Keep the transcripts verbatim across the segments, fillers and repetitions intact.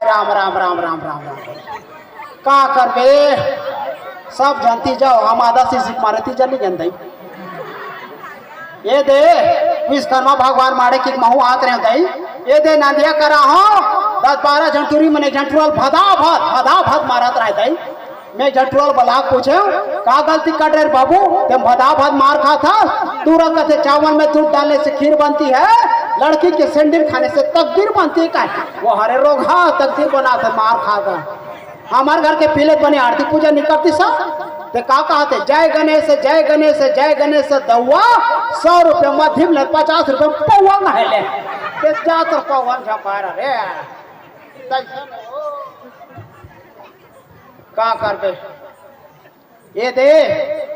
राम राम राम राम राम राम। का करबे, सब जानती जाओ, हम आधा शीशी मारे ती जनी गंदई। ये दे, विश्वकर्मा भगवान मारे कि महू हाथ रहे दई। ये दे नंदिया करा हो, दस बारह झन टूरी मने झन टूरल भदा भद भदा भद मारत रहे दई। मैं झन टूरल बला पूछे, का गलती कर रहे बाबू, ते भदा भद मार खा था। तू रख कथे चावल में दूध डालने से खीर बनती है, लड़की के सैंडल खाने से तकदीर बनती है। वो हरे रोगहा तकदीर बना था, मार खा था। हमार घर के पीले बने आरती पूजा निकलती सा, ते का कहते, जय गणेश, जय गणेश, जय गणेश दउआ, सौ रुपया मध्यम ले पचास रुपया पौवा कहे ले। ते जा तो पौवा झपार रे। का करबे? ये दे,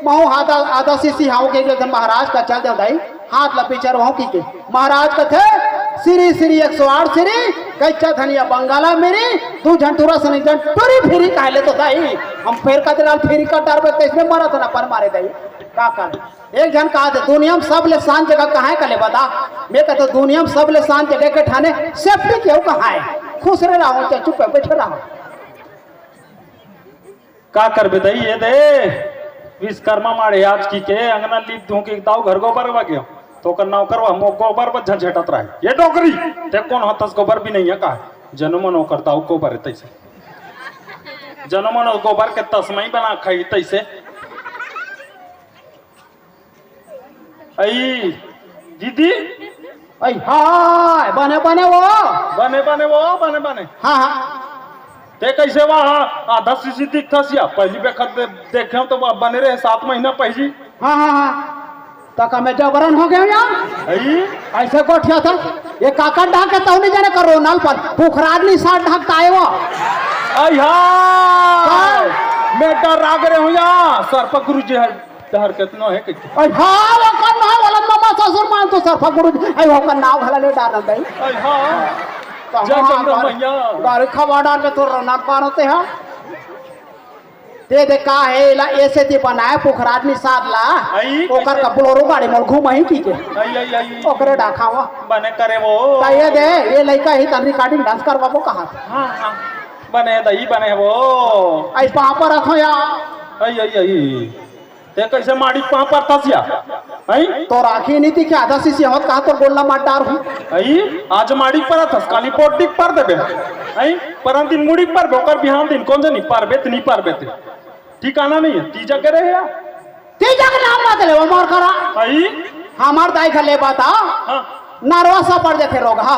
महू हाथ आधा शीशी हाउ के, के महाराज का चल दे दाई, हाथ ला पिचर वहू की के। महाराज कथे, श्री श्री एक सौ आठ श्री, कच्चा धनिया बंगाला मेरी, दू झन टूरा सने जन टूरी फिरी कहले तो दाई, हम फेर का दिलाल फिरी का डरबे, कैसे मरत ना पर मारे दाई, का कर? एक झन कहा थे, दुनिया में सबले शांत जगह कहाँ है कहले बता? मैं कहते, दुनिया में सबले शांत जगह के ठाने सेफ्टी के कहाँ है? खुश रहे रहो, चाहे चुप बैठे रहो। का करबे दई, ये दे विश्वकर्मा माड़े आज की के अंगना लीप दूं कि दाऊ घर गोबर बा गयो, तो ओकर नौकर बा, मो गोबर पर झंझटत रहे। ये डोकरी, ते कौन हतस गोबर भी नहीं है का? जनो मन ओकर दाऊ गोबर है तैसे, जनो मन गोबर के तस्मई बना खाई तैसे। अई दीदी, अई हाय, बने बने वो। बने बने वो, बने बने। हाँ हाँ। ते कैसे वहाँ आधा शीशी दिखता सिया? पहली बेखत दे, देखे हो तो वो बने रहे सात महीना पहली। हाँ हाँ हाँ। तो का मैं जबरन हो गया यार? अई ऐसे गोठिया था। ये काका ढाक के तौनी जाने करो नल पर पुखराज नहीं साथ ढाकता है वो। अई हाँ। हाँ। मैं डर राग रहे हूँ यार, सर्प गुरु जी है। तहर केतनो हे कहिके। अई हाँ, ओकर ना वाला मामा ससुर मान तो सरफा गुरु जी, अई ओकर नाव घला ले डारन दई। अई हाँ। तो जय हाँ, चंद्र गाड़ी, मैया। गाड़ी खवा डार में तो रौनक मारते हैं। ते दे का हे, एला ऐसे ते बनाए पुखराज निषाद ला। अई, ओकर कैसे? का बोलेरो गाड़ी मोल घुमाई की के। अई, अई, अई। ओकरे डाखावा। बने करे वो। त ये दे, ये लइका ही तन recording dance करवाबो कहा। हाँ, हाँ। बने दई, बने वो। अई पाँव पर रखो या। अई, अई, अई। ते कैसे माड़ी पाँव परथस या? हैं? तोर आँखी नहीं दिखे, आधा शीशी होत कहा तोर गोल्ला मार डार हूँ। हैं? आज माड़ी परथस, काली पोटी पर देबे। हैं? परन दिन मुड़ी परबे, ओकर बिहान दिन कौन जनी परबे त नहीं परबे ते। ठिकाना नहीं है, तीजा करे है या? तीजा के नाम मत ले, वो मोर करा। हैं? हमार दाई खा ले बता। हाँ। नरवा सा पड़ जाथे रोगहा।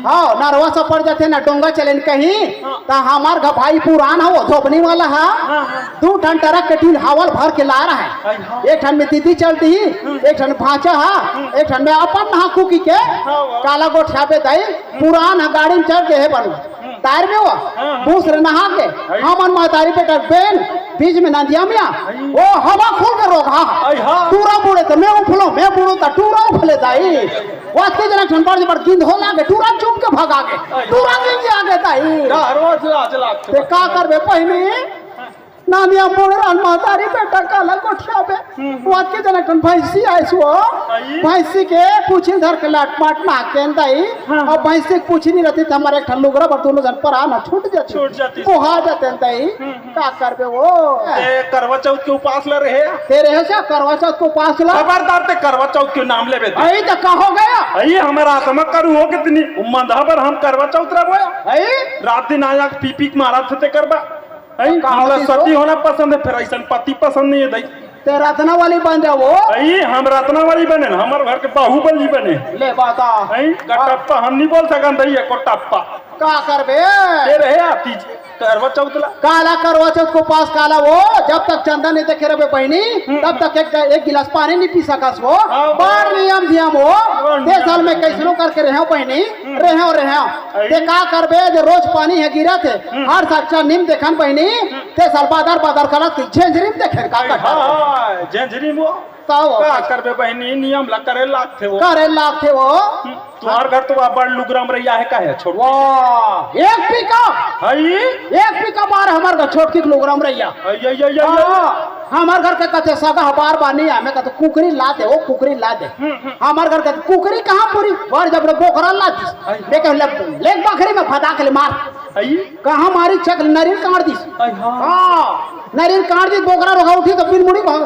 हाँ, नरवा सा पड़ जाथे ना, डोंगा चले न कहीं, हाँ। त हमार घर भाई पुरान हो, धोबनी वाला हा। हाँ, हाँ। दू ठन ट्रक के टील हावल भर के ला रहा है। हाँ, हाँ। एक ठन में दीदी चल दी, हम्म। एक ठन भांचा हा, हम्म। एक ठन में अपन नहा कुकी के, हाँ, वाह। काला गोठियाबे दाई, पुरान हा गाड़ी में चढ़ के हे बनू। हम्म। तार में वो, हाँ, हाँ। भूस रे नहा के, हाँ। हमन महतारी बेटा बेन, बीच में नंदिया मिया, हाँ। वो हवा खोल के रोगहा। हाँ, हाँ। टूरा बूड़े त मैं उफलो, मैं बूड़ो त टूरा उफले दाई। वास्ते जना ठन बड़ बड़ गिंद हो लागे, टूरा चुम के भगा गे। अरे। टूरा गिंद आगे ताई। डहरो चला, चला। ते का करबे पहिनी? नानिया मोड़ रहन महतारी बेटा काला गोठियाबे। हम्म। वास्ते जना ठन भैंसी आइस वो। अई। भैंसी के पूछी धर के लाट माट ना के दाई। हाँ। अब भैंसी के पूछी नहीं रहती त हमारे एक ठन लुगरा बर दोनों जन परान छूट जाती। छूट जाती। कोहा जाते दाई। हम्म। का करबे वो? ते करवा चौथ के उपास ल रहे? ते रहे से करवा चौथ के उपास ल? खबरदार ते करवा चौथ के नाम लेबे ते। अई त का हो गया? अई हमर आत्मा करू हो कितनी मंदहा बर हम करवा चौथ रहबो। अई? रात दिन आया पी पी के मारा थे ते करबा। अई का हमला होती सती तो? होना पसंद है, फिर ऐसन पति पसंद नहीं है दाई। ते रत्ना वाली बन जाओ। अई हम रत्ना वाली बने न, हमर घर के बाहुबली बने। ले बता। अई कटप्पा हम नहीं बोल सकन दाई, एको टप्पा। का करबे? ते रहे आती करवा चौथ ला। काला करवा चौथ के उपास काला वो, जब तक चंदा नहीं देखे रहबे बहिनी, हम्म। तब तक एक, एक गिलास पानी नहीं पी सकस वो। हाँ, बड़ नियम धियम वो। बड़ ते नियम। साल में कैसनो करके रहे बहिनी, हम्म। रहे, रहे। अई। ते का करबे, जे रोज पानी हे गिरत हे, हम्म। हर साल नीम देखन बहिनी, हम्म। ते साल बादर बादर करत कि झेंझरी में देखे का अई, करत। हाँ, हाँ, झेंझरी में वो। का हो? का करबे बहिनी, नियम ला करे लागथे वो। करे लागथे वो। हम्म, तुहार घर तो बड़ लुगरा में रहिया है, का है, छोट? वाह, एक पीका। हई? एक पीका मार हमर घर छोटकी के लुगरा में रहिया। अई, अई, अई, अई, अई। हाँ, हमर घर के कथे सगा बार बार नहीं आए, मैं कहते कुकरी ला दे, वो कुकरी ला दे। हम्म, हम्म। हमर घर के कुकरी कहाँ पूरी? बार जब बोकरा ला दिस। अई। मैं कह ले, ले बकरी में फटा के ले मार। अई? कहाँ मारी चक नरिन काट दिस। अई हाँ। हाँ, नरिन काट दिस, बोकरा रोगहा उठी त बिन मुड़ी भाग,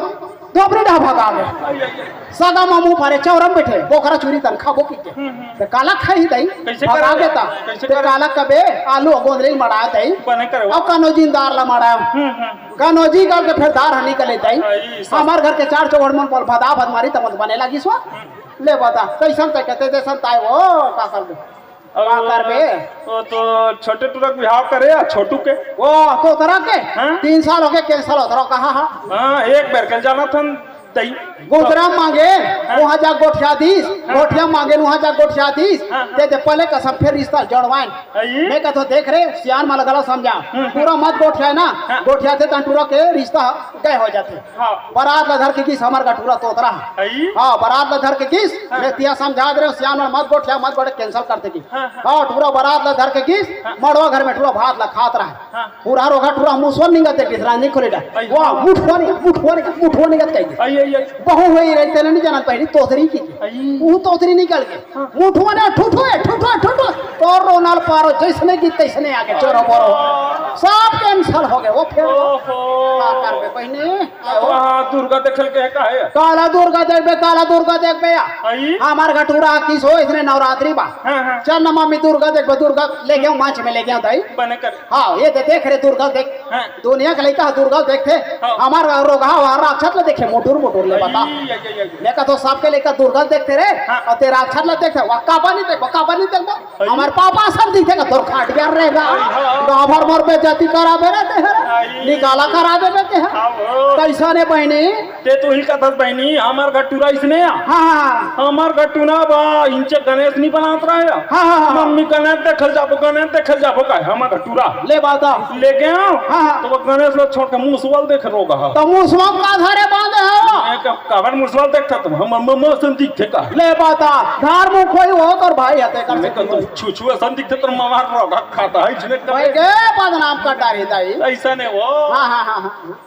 दोपरी डहा भगा गे। अई, अई, अई। सगा मामू पारे चौरा म बइठे, बोकरा चुरी तन खाबो कहिके। हम्म, हम्म। त काला खाही दई, कइसे भगा करे? गे ता। कइसे त करे? काला कबे आलू अउ गोंदली ल मड़ाय दई। बने करे। अउ कनोजी दार ला मड़ाय। हम्म, हम्म। कनोजी करके फेर दार ह निकले दई। अई, सा- हमर घर के चार चौघर मन बोल भदा भद मारी त मन बने लागिस वा। हम्म। ले बता, कइसन तय कहते, जइसन ताय वो, का करबे? अब का करबे? वो तो छोटे टुरा के बिहाव करे या छोटू के। वो तोतरा के? हाँ? तीन साल होगे, cancel होत रहो, कहा हा? हाँ, एक बेर के जाना था दई। गोदरा मांगे, हाँ। वहाँ जा गोठिया दीस, हाँ। गोठिया मांगे, वहाँ जा गोठिया दीस। हाँ, हाँ। ते दे पहले कसम, फेर रिश्ता जोड़वाइन। अई? मैं कहतो देख रे, सियान मन ला गलत समझा। हम्म, हम्म। टुरा मत गोठिया ना, हाँ। गोठियाथे त टुरा के रिश्ता गए हो जाथे। हाँ। बरात ला धर के गिस हमर घर टुरा तोतरा। अई? हाँ, बरात ला धर के गिस, हाँ। मैं तिया समझा दे रहे हो, सियान मन मत गोठिया, मत गोठे, cancel कर देगी। हाँ, हाँ। हाँ, टुरा बरात ला धर के गिस, हाँ। मड़वा घर में टुरा भात ला खात रहा। हाँ। पूरा रोगहा टुरा मुसवा निंगत देख गिस, रानी खोले डा। अई। वाह, मुठवा निंगत, मुठवा निंगत, मुठवा निंगत कह गिस। अई, अई, अई। बहू होई रही, तेने नहीं जानत पहिली तोतरी की। अई। वो तोतरी निकल के। हाँ। मुठवा ने ठुठो है, ठुठो, ठुठो। तोर रोनाल पारो, जइसने गीत तइसने आगे, चोरो बोरो। सब cancel हो गए, वो फेर। ओहो। का करबे बहिनी? अब हाँ, दुर्गा देखल के का है? काला दुर्गा देखबे, काला दुर्गा देखबे या। अई? हमर घर टुरा किस हो, इसने नवरात्रि बा। हाँ, हाँ। चल ना मम्मी दुर्गा देखबे, दुर्गा ले गया, मंच में ले गया दई। बने कर। हाँ, ये दे, देख रे दुर्गा देख। हाँ। दुनिया के लइका ह दुर्गा देखथे। हाँ। हमर रोगहा वाला राक्षस ल देखे, मुटुर मुटुर ले बता। अई, अई, अई, अई। मैं कहतो सबके लइका दुर्गा देखथे रे, हाँ। अउ ते राक्षस ल देखथे, वो काबर नहीं देख, वो काबर नहीं देख, अई। हमर पापा सब दिखे का तोर खाट गया रहेगा। अई, हाँ। गाँव भर मोर बेइज्जती करा बेरा ते हर। अई। निकाला करा देबे ते हर। हाँ, वो। कइसन हे बहिनी? ते तो ही कथस बहिनी, हमर घर टुरा इसने आ। हाँ, हाँ, हाँ। हमर घर टुरा बा, इंचे गणेश नहीं बनात रहे। हाँ, हाँ, हाँ। मम्मी गणेश देखल जाबो, गणेश देखल जाबो का हमर घर टुरा। ले बता। ले गया। हाँ, हाँ। तो वो गणेश ला छोड़ के मुसवा ल देख रोगहा। तो मुसवा का धरे बांधे हो? मैं कहा, काबर मुसवा ल देखता तुम? हम, हम, हम, हम संदीप थे का? ले बता। धार मुख कोई हो तोर भाई हते कर मैं सकती कहता हूँ, हो। छुछुआ संदीप थे तोर ममार रोगहा खाता है, इसने भाई कभी के बदनाम कर डारी दाई। ऐसा नहीं वो। हाँ, हाँ, हाँ, हाँ।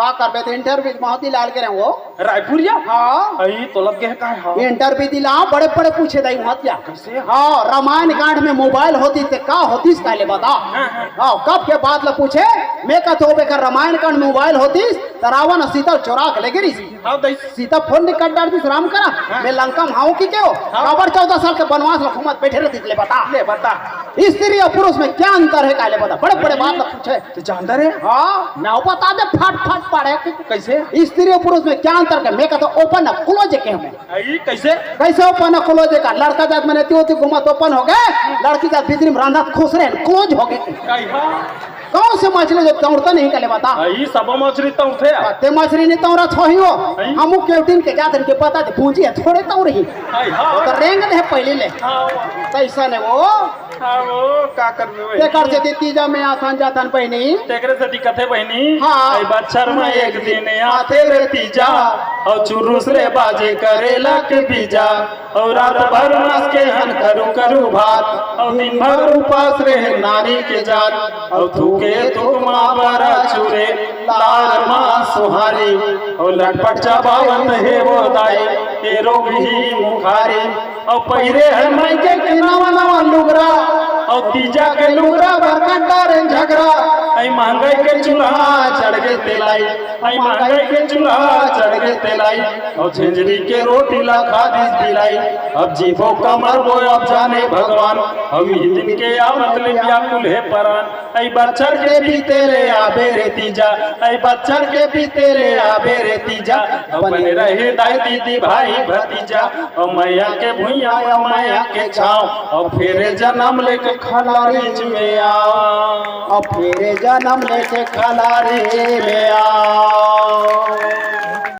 का करबे त interview मोती लाल के रहूं वो। रायपुरिया? हाँ। अई, तो लग गए का है, हाँ। Interview दिला, बड़े बड़े पूछे दाई मोतिया। कैसे? हाँ, रामायण कांड में मोबाइल होती ते का होतीस कहले बता। हाँ, हाँ। हाँ, कब के बात ला पूछे, मैं कहते हो बेकर रामायण कांड में मोबाइल होतीस, त रावण सीता चोरा के ले गिरिस। हाँ, दाई। सीता फोन नहीं कट डारतीस राम करा, हाँ। मैं लंका में हाऊं कि क्यों? हाँ। काबर चौदह साल के वनवास ला घूमत बैठे रहतीस ले बता। ले बता। स्त्री और पुरुष में क्या अंतर है कहले बता, बड़े बड़े बात ला पूछे। तो जानता रे? हाँ, नाव बता दे, फट फट पड़े। कैसे? स्त्री और पुरुष में क्या अंतर है? मैं कहता open और close के हमें। आई, कैसे? कैसे open और close का? लड़का जात मने ती होती घूमत open हो गए, लड़की जात भीतरी में रांधत खुश रहे, close हो गए। आई हाँ। कौन से मछली जो तौरता नहीं कहले बता? आई, सब मछली तौरथे यार। ते मछली नहीं तौरा छोही हो। आई। हमू केवटिन के जात के पता दे पूंजी है, थोड़े तौर ही। आई हाँ। तो रेंग दे पहले ले। हाँ। कैसा ने वो? हाँ, वो का करबे बहिनी? तेकर सेती तीजा में आथन जाथन बहिनी। तेकरे सेती कथे बहिनी, हाँ। आई बच्छर में एक दिन आथे रे तीजा, अउ चुरुस ले बाजे करेला के बीजा, अउ रात भर मांस के हन करू करू भात, अउ दिन भर उपास रहे नारी के जात, अउ थूके थूक मा बरा चुरे, लार मा सुहारी, अउ लटपट चबावत हे वो दाई, ए रोगही मुखारी। अउ पहिरे हे मायके के नवा नवा लुगरा, अउ तीजा के लुगरा बर कट्टा रे झगरा। आई महंगाई के चूल्हा चढ़ गे तेलाई, आई महंगाई के चूल्हा चढ़ गे तेलाई। अउ झेंझरी के रोटी ला खा दिस बिलाई। अब जीबो कमर वो अब जाने भगवान, अउ ई दिन के आवत ले व्याकुल हे परान। आई बच्छर के बीते ले आबे रे तीजा, आई बच्छर के बीते ले आबे रे तीजा। अउ बने रहे दाई दीदी भाई भतीजा, अउ मया के भुइयां, अउ मया के छांव, अउ फेरे जनम लेके खलारी में आव, अउ फेरे जनम लेके खलारी में आव।